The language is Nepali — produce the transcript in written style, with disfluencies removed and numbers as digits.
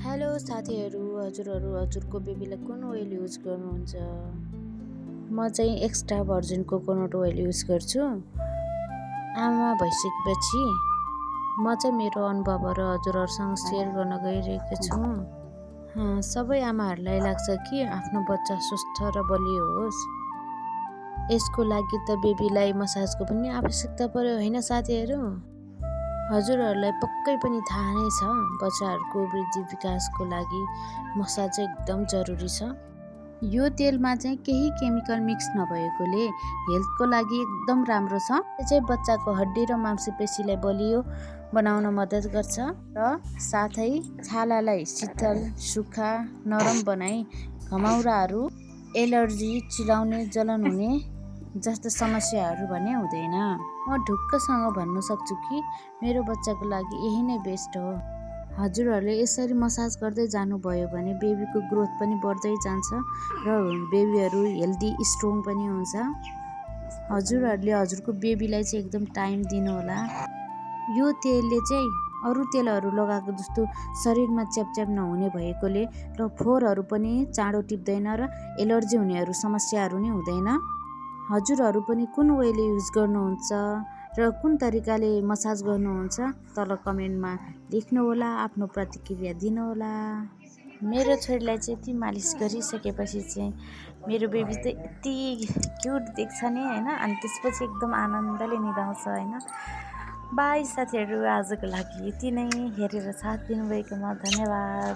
हेलो साथीहरू, हजुरको बेबीलाई कुन ओइल युज गर्नुहुन्छ? म चाहिँ extra virgin coconut oil use गर्छु। आमा भइसकेपछि म चाहिँ मेरो अनुभवहरू हजुरहरूसँग सेयर गर्न गइरहेको छु। सबै आमाहरूलाई लाग्छ कि आफ्नो बच्चा स्वस्थ र बलियो होस्। यसको लागि त बेबीलाई मसाजको पनि आवश्यकता पर्यो होइन साथीहरू? हजुरहरूलाई पक्कै पनि थाहा नै छ, बच्चाहरूको वृद्धि विकासको लागि मसाज चाहिँ एकदम जरुरी छ। यो तेलमा चाहिँ केही केमिकल मिक्स नभएकोले हेल्थको लागि एकदम राम्रो छ। यो चाहिँ बच्चाको हड्डी र मांसपेशीलाई बलियो बनाउन मद्दत गर्छ र साथै छालालाई शीतल, सुक्खा, नरम बनाई घमाउराहरू, एलर्जी, चिलाउने, जलन हुने जस्ता समस्याहरू भने हुँदैन। म ढुक्कसँग भन्न सक्छु कि मेरो बच्चाको लागि यही नै बेस्ट हो। हजुरहरूले यसरी मसाज गर्दै जानुभयो भने बेबीको ग्रोथ पनि बढ्दै जान्छ र बेबीहरू हेल्दी स्ट्रङ पनि हुन्छ। हजुरहरूले हजुरको बेबीलाई चाहिँ एकदम टाइम दिनुहोला। यो तेलले चाहिँ अरू तेलहरू लगाएको जस्तो शरीरमा च्यापच्याप नहुने भएकोले र फोहोरहरू पनि चाँडो टिप्दैन र एलर्जी हुनेहरू समस्याहरू नै हुँदैन। हजुरहरू पनि कुन ओइल युज गर्नुहुन्छ र कुन तरिकाले मसाज गर्नुहुन्छ तल कमेन्टमा लेख्नुहोला, आफ्नो प्रतिक्रिया दिनुहोला। मेरो छोरीलाई चाहिँ यति मालिस गरिसकेपछि चाहिँ मेरो बेबी चाहिँ यति क्युट देख्छ नि होइन, अनि त्यसपछि एकदम आनन्दले निदाउँछ होइन। बाई साथीहरू, आजको लागि यति नै। हेरेर साथ दिनुभएकोमा धन्यवाद।